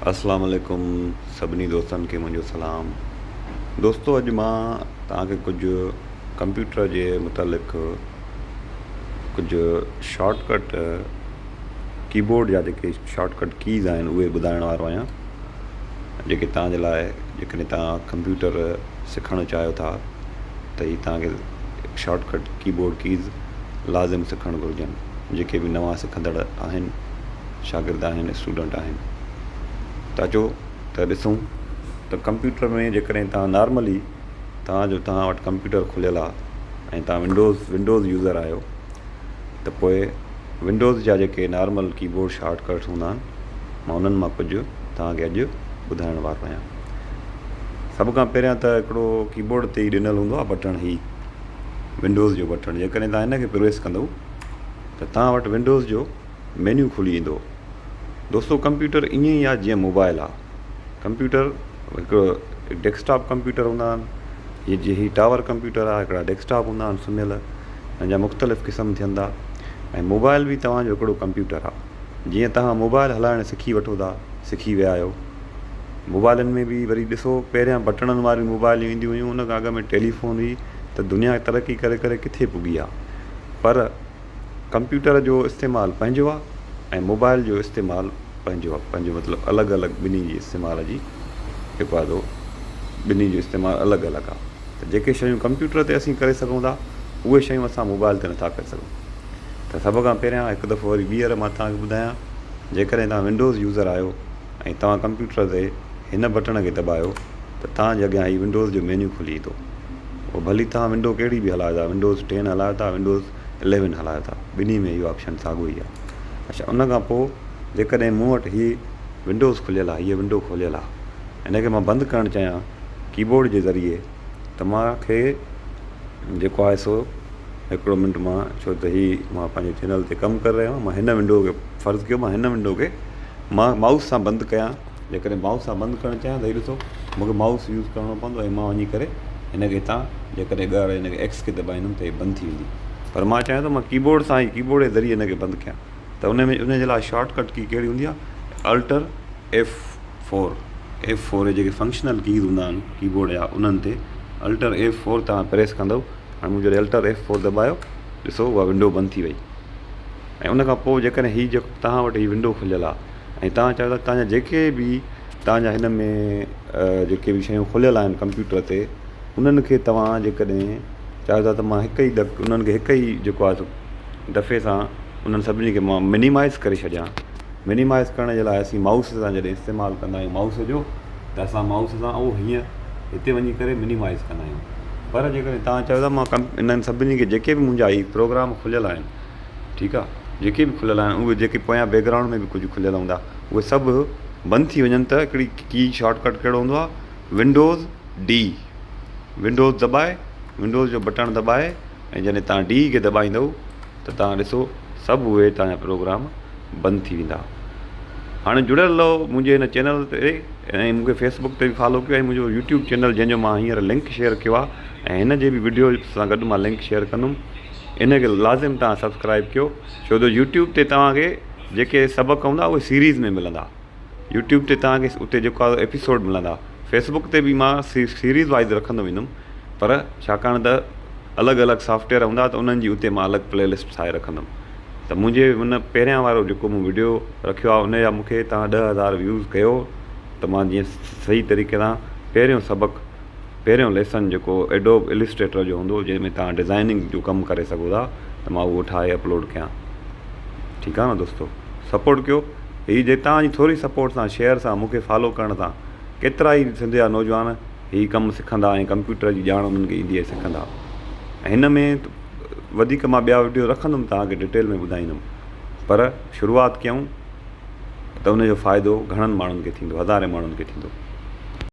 اسلام عليڪم سڀني دوستن کي منهنجو سلام دوستو اڄ مان توهان کي ڪجهه ڪمپيوٽر جي متعلق ڪجهه شارٽ ڪٽ ڪيبورڊ جا جيڪي شارٽ ڪٽ ڪيز آهن اهي ٻڌائڻ وارو آهيان جيڪي توهان جي لاء جيڪڏهن توهان ڪمپيوٽر سکڻ چاهيو ٿا ته هي توهان کي شارٽ ڪٽ ڪيبورڊ ڪيز لازم سکڻ گهرجن جيڪي به نوان سکندڙ آهن شاگرد آهن اسٽوڊنٽ آهن ته اچو ته ڏسون ته ڪمپيوٽر ۾ جيڪڏهن توهان نارملي توهان جو توهان وٽ ڪمپيوٽر کليل آهي ۽ توهان ونڊوز ونڊوز يوزر آهيو ته پوء ونڊوز جا جيڪي نارمل ڪيبورڊ شارٽ ڪٽس هوندا آهن مان انهن مان ڪجهه توهان کي اڄ ٻڌائڻ وارو آهيان سڀ کان پهريان ته هڪڙو ڪيبورڊ تي ئي ڏنل هوندو آهي بٽڻ هي ونڊوز جو بٽڻ جيڪڏهن توهان هن کي پريس ڪندو ته توهان وٽ ونڊوز جو مينيو کلي ايندو. دوستو ڪمپيوٽر ائين ئي آ جيئن موبائل آ. ڪمپيوٽر هڪ ڊيسڪ ٽاپ ڪمپيوٽر هوندا آهن هي جي هي ٽاور ڪمپيوٽر آ هڪڙا ڊيسڪ ٽاپ هوندا آهن سمهيل ان جا مختلف قسم ٿين ٿا ۽ موبائل به توهان جو هڪڙو ڪمپيوٽر آ جيئن توهان موبائل هلائڻ سکي وٺو ٿا سکي ويا آهيو موبائلن ۾ به وري ڏسو پهريان بٽڻن واريون موبائلون اينديون هيون ان کان اڳ ۾ ٽيليفون هئي ته دنيا ترقي ڪري ڪري ڪٿي پڳي آ پر ڪمپيوٽر جو استعمال پنهنجو آ ۽ موبائل جو استعمال پنهنجو آ پنهنجو مطلب الڳ الڳ ٻنهي جي استعمال جي جيڪو آ سو ٻنهي جو استعمال الڳ الڳ آ ته جيڪي شيون ڪمپيوٽر تي اسين ڪري سگهون ٿا اهي شيون اسان موبائل تي نٿا ڪري سگهون ته سڀ کان پهريان هڪ دفعو وري ٻيهر مان توهان کي ٻڌايان جيڪڏهن توهان ونڊوز يوزر آهيو ۽ توهان ڪمپيوٽر تي هن بٽڻ کي دٻايو ته توهان جي اڳيان هي ونڊوز جو مينيو کلي ايندو. پوء ڀلي توهان ونڊو ڪهڙي به هلايو ٿا، ونڊوز ٽين هلايو ٿا، ونڊوز اليون هلايو ٿا، ٻنهي ۾ اهو آپشن ساڳيو ئي آهي. اڇا ان کان پوء جيڪڏهن مون وٽ هي ونڊوز کليل آهي، هيء ونڊو کوليل آهي، هن کي مان بند ڪرڻ چاهيان ڪيبورڊ جي ذريعي ته مان کي جيڪو آهي سو هڪڙو منٽ مان ڇو ته هي مان پنهنجي چينل تي ڪم ڪري رهيو آهيان مان هن ونڊو کي فرض ڪيو مان هن ونڊو کي مان مائوس سان بند ڪيان جيڪڏهن مائوس سان بند ڪرڻ چاهيان ته هي ڏسو مون کي مائوس يوز ڪرڻو پوندو ۽ مان وڃي ڪري هن کي هتان جيڪڏهن ڳر هن کي ايڪس کي دٻائيندم ته هي بند ٿي ويندي پر مان چاهيان ٿو مان ڪيبورڊ سان ئي ڪيبورڊ جي ذريعي هن کي بند ڪيان ته ان ۾ ان جي لاء شارٽ ڪٽ ڪي ڪهڙي هوندي آهي Alt F four F four جيڪي فنڪشنل ڪيز هوندا آهن ڪيبورڊ جا انهن تي الٽر ايف فور توهان پريس ڪندو هاڻي مون جڏهن الٽر ايف فور دٻايو ڏسو اها ونڊو بند ٿي وئي ۽ ان کان پوء جيڪڏهن هي جيڪو توهان وٽ هي ونڊو کليل آهي ۽ توهان چاهيو ٿا توهان جا جيڪي به توهان جا هن ۾ جيڪي به شيون کليل آهن ڪمپيوٽر تي انهن کي توهان جيڪڏهن چاهيو ٿا ته مان هڪ ئي ڌڪ انهن کي هڪ ئي جيڪو آهي سو دفعي سان انهن سڀني کي مان منيمائز ڪري ڇڏيان منيمائز ڪرڻ جي لاء اسين مائوس سان جڏهن استعمال ڪندا آهيون مائوس جو ته اسان مائوس سان اهو هيئن هتي وڃي ڪري منيمائز ڪندا آهيون پر جيڪڏهن توهان چاهيو ته مان انهن سڀني کي جيڪي به منهنجا هي پروگرام کليل آهن ٺيڪ آهي جيڪي به کليل آهن اهي جيڪي پويان بيڪ گرائونڊ ۾ به ڪجهه کليل هوندا اهي سڀ بند ٿي وڃن ته هڪڙي ڪي شارٽ ڪٽ ڪهڙو هوندو آهي ونڊوز ڊي ونڊوز دٻائي ونڊوز جو بٽڻ دٻائي ۽ جڏهن توهان ڊي کي دٻائيندو ته توهان ڏسو سڀ اهي توهان جا پروگرام بند ٿي ويندا. هاڻي جڙيل رهو منهنجي هن چينل تي ۽ مون کي فيس بڪ تي به فالو ڪيو ۽ منهنجو يوٽيوب چينل جنهن جو مان هينئر لنڪ شيئر ڪيو آهي ۽ هن جي به وڊيو سان گڏ مان لنڪ شيئر ڪندم ان کي لازم توهان سبسڪرائب ڪيو ڇو جو يوٽيوب تي توهان کي جيڪي سبق هوندا اهي سيريز ۾ ملندا يوٽيوب تي توهان کي اتي جيڪو آهي ايپيسوڊ ملندا فيس بڪ تي به مان سيريز وائز رکندو ويندم پر ڇاڪاڻ ته الڳ الڳ سافٽويئر هوندا ته انهن جي اتي مان الڳ پلي لسٽ ٺاهي رکندم ته منهنجي ان پهريان وارو جيڪو مون وڊيو رکيو آهي ان جا مون کي توهان 10,000 ويوز ڪيو ته مان جيئن صحيح طريقي سان پهريون سبق پهريون ليسن جيڪو ايڊوب السٽريٽر جو هوندو جنهن ۾ توهان ڊزائننگ جو ڪم ڪري سگهو ٿا ته مان اهو ٺاهي اپلوڊ ڪيان ٺيڪ آهي نه دوستو سپورٽ ڪيو هي جي توهان جي ٿوري سپورٽ سان شيئر سان مون کي فالو ڪرڻ سان ڪيترا ئي سنڌ جا نوجوان هي ڪم سکندا ۽ ڪمپيوٽر جي ڄاڻ انهن کي ايندي ۽ سکندا ۽ هن ۾ وڌيڪ مان ٻيا وڊيو رکندم توهان کي ڊيٽيل ۾ ٻڌائيندم پر شروعات ڪيون ته ان جو فائدو گهڻن ماڻهن کي ٿيندو هزارين ماڻهن کي ٿيندو.